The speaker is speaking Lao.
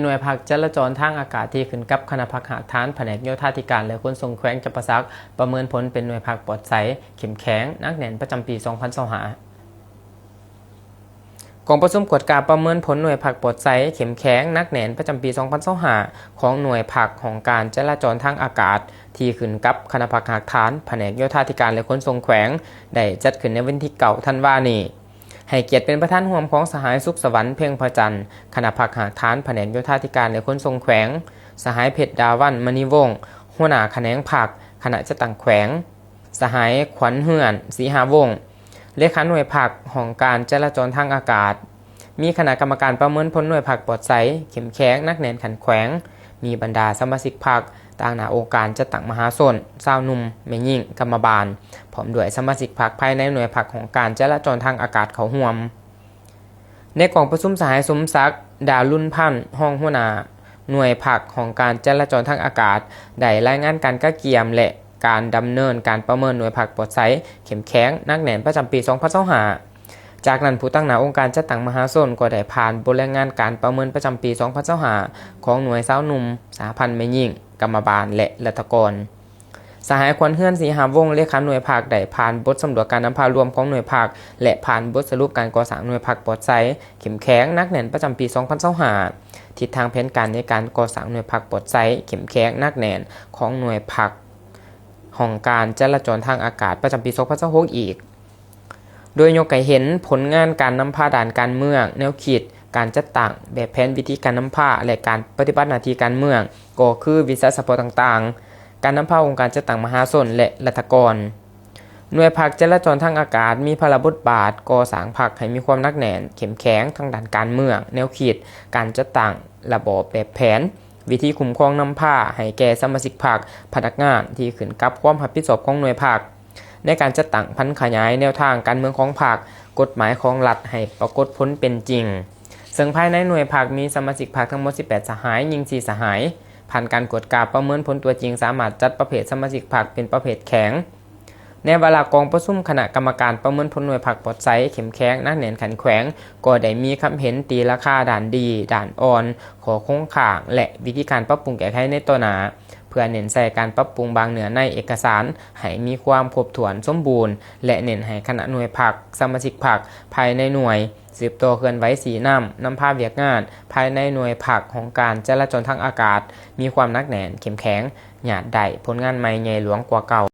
ໜ່ວຍພັກຈະລາຈອນທາງອາກາດທີ່ຂຶ້ນກັບຄະນະພັກຮາກຖານ ພະແນກໂຍທາທິການ ແລະ ຂົນສົ່ງແຂວງຈຳປາສັກ ປະເມີນຜົນເປັນໜ່ວຍພັກປອດໃສ, ເຂັ້ມແຂງ, ໜັກແໜ້ນ ປະຈຳປີສອງພັນຊາວຫ້າ. ກອງປະຊຸມກວດກາປະເມີນຜົນໜ່ວຍພັກປອດໃສ, ເຂັ້ມແຂງ, ໜັກແໜ້ນ ປະຈຳປີສອງພັນຊາວຫ້າ ຂອງໜ່ວຍພັກຫ້ອງການຈະລາຈອນທາງອາກາດ ທີ່ຂຶ້ນກັບຄະນະພັກຮາກຖານ ພະແນກໂຍທາທິການ ແລະ ຂົນສົ່ງແຂວງ ໄດ້ຈັດຂຶ້ນໃນວັນທີເກົ້າ ທັນວານີ້. ໃຫ້ກຽດເປັນປະທານຮ່ວມຂອງສະຫາຍ ສຸກສະຫວັນ ເພັງພະຈັນ ຄະນະພັກຮາກຖານ ພະແນກໂຍທາທິການ ແລະ ຂົນສົ່ງແຂວງ, ສະຫາຍ ເພັດດາວັນ ມະນີວົງ ຫົວໜ້າຂະແໜງພັກ ຄະນະຈັດຕັ້ງແຂວງ, ສະຫາຍ ຂວັນເຮືອນ ສີຫາວົງ ເລຂາໜ່ວຍພັກຫ້ອງການຈະລາຈອນທາງອາກາດ, ມີຄະນະກຳມະການປະເມີນຜົນໜ່ວຍພັກປອດໃສ, ເຂັ້ມແຂງ, ໜັກແໜ້ນຂັ້ນແຂວງ, ມີບັນດາສະມາຊິກພັກ, ຕາງໜ້າອົງການຈັດຕັ້ງມະຫາຊົນ, ຊາວໜຸ່ມ, ແມ່ຍິງ, ກຳມະບານ, ພ້ອມດ້ວຍສະມາຊິກພັກພາຍໃນໜ່ວຍພັກຫ້ອງການຈະລາຈອນທາງອາກາດເຂົ້າຮ່ວມ. ໃນກອງປະຊຸມ, ສະຫາຍ ສົມສັກ ດາລຸນພັນ ຮອງຫົວໜ້າໜ່ວຍພັກຫ້ອງການຈະລາຈອນທາງອາກາດ ໄດ້ລາຍງານການກະກຽມ ແລະ ການດຳເນີນການປະເມີນໜ່ວຍພັກປອດໃສ, ເຂັ້ມແຂງ, ໜັກແໜ້ນ ປະຈຳປີສອງພັນຊາວຫ້າ. ຈາກນັ້ນ, ຜູ້ຕາງໜ້າອົງການຈັດຕັ້ງມະຫາຊົນກໍໄດ້ຜ່ານບົດລາຍງານການປະເມີນປະຈຳປີສອງພັນຊາວຫ້າ ຂອງໜ່ວຍຊາວໜຸ່ມ, ສະຫະພັນແມ່ຍິງ, ກຳມະບານ ແລະ ລັດຖະກອນ. ສະຫາຍ ຂວັນເຮືອນ ສີຫາວົງ ເລຂາໜ່ວຍພັກ ໄດ້ຜ່ານບົດສຳຫຼວດການນຳພາລວມຂອງໜ່ວຍພັກ ແລະ ຜ່ານບົດສະຫຼຸບການກໍ່ສ້າງໜ່ວຍພັກປອດໃສ, ເຂັ້ມແຂງ, ໜັກແໜ້ນ ປະຈຳປີສອງພັນຊາວຫ້າ. ທິດທາງແຜນການໃນການກໍ່ສ້າງໜ່ວຍພັກປອດໃສ, ເຂັ້ມແຂງ, ໜັກແໜ້ນ ຂອງໜ່ວຍພັກຫ້ອງການຈະລາຈອນທາງອາກາດປະຈຳປີສອງພັນຊາວຫົກອີກ. ໂດຍຍົກໃຫ້ເຫັນຜົນງານການນຳພາດ້ານການເມືອງ, ແນວຄິດ, ການຈັດຕັ້ງ, ແບບແຜນ, ວິທີການນຳພາ ແລະ ການປະຕິບັດໜ້າທີ່ການເມືອງ, ກໍຄືວິຊາສະເພາະຕ່າງໆ, ການນຳພາອົງການຈັດຕັ້ງມະຫາຊົນ ແລະ ລັດຖະກອນ. ໜ່ວຍພັກຈະລາຈອນທາງອາກາດມີພາລະບົດບາດກໍ່ສ້າງພັກໃຫ້ມີຄວາມໜັກແໜ້ນ, ເຂັ້ມແຂງທາງດ້ານການເມືອງ, ແນວຄິດ, ການຈັດຕັ້ງ, ລະບອບແບບແຜນ, ວິທີຄຸ້ມຄອງນຳພາໃຫ້ແກ່ສະມາຊິກພັກ, ພະນັກງານທີ່ຂຶ້ນກັບຄວາມຮັບຜິດຊອບຂອງໜ່ວຍພັກ. ໃນການຈັດຕັ້ງຜັນຂະຫຍາຍແນວທາງການເມືອງຂອງພັກ, ກົດໝາຍຂອງລັດໃຫ້ປາກົດຜົນເປັນຈິງ. ເຊິ່ງພາຍໃນໜ່ວຍພັກມີສະມາຊິກພັກທັງໝົດສິບແປດສະຫາຍ, ຍິງສີ່ສະຫາຍ. ຜ່ານການກວດກາປະເມີນຜົນຕົວຈິງ, ສາມາດຈັດປະເພດສະມາຊິກພັກເປັນປະເພດແຂງ. ໃນວາລະກອງປະຊຸມ, ຄະນະກຳມະການປະເມີນຜົນໜ່ວຍພັກປອດໃສ, ເຂັ້ມແຂງ, ໜັກແໜ້ນຂັ້ນແຂວງ ກໍໄດ້ມີຄຳເຫັນຕີລາຄາດ້ານດີ, ດ້ານອ່ອນ, ຂໍ້ຄົງຄ້າງ ແລະ ວິທີການປັບປຸງແກ້ໄຂໃນຕໍ່ໜ້າ. ເພື່ອເນັ້ນໃສ່ການປັບປຸງບາງເນື້ອໃນເອກະສານໃຫ້ມີຄວາມຄົບຖ້ວນສົມບູນ ແລະ ເນັ້ນໃຫ້ຄະນະໜ່ວຍພັກ, ສະມາຊິກພັກພາຍໃນໜ່ວຍ ສືບຕໍ່ເຄື່ອນໄຫວຊີ້ນຳ, ນຳພາວຽກງານພາຍໃນໜ່ວຍພັກຫ້ອງການຈະລາຈອນທາງອາກາດ ມີຄວາມໜັກແໜ້ນ, ເຂັ້ມແຂງ, ຍາດໄດ້ຜົນງານໃໝ່ໃຫຍ່ຫຼວງກວ່າເກົ່າ.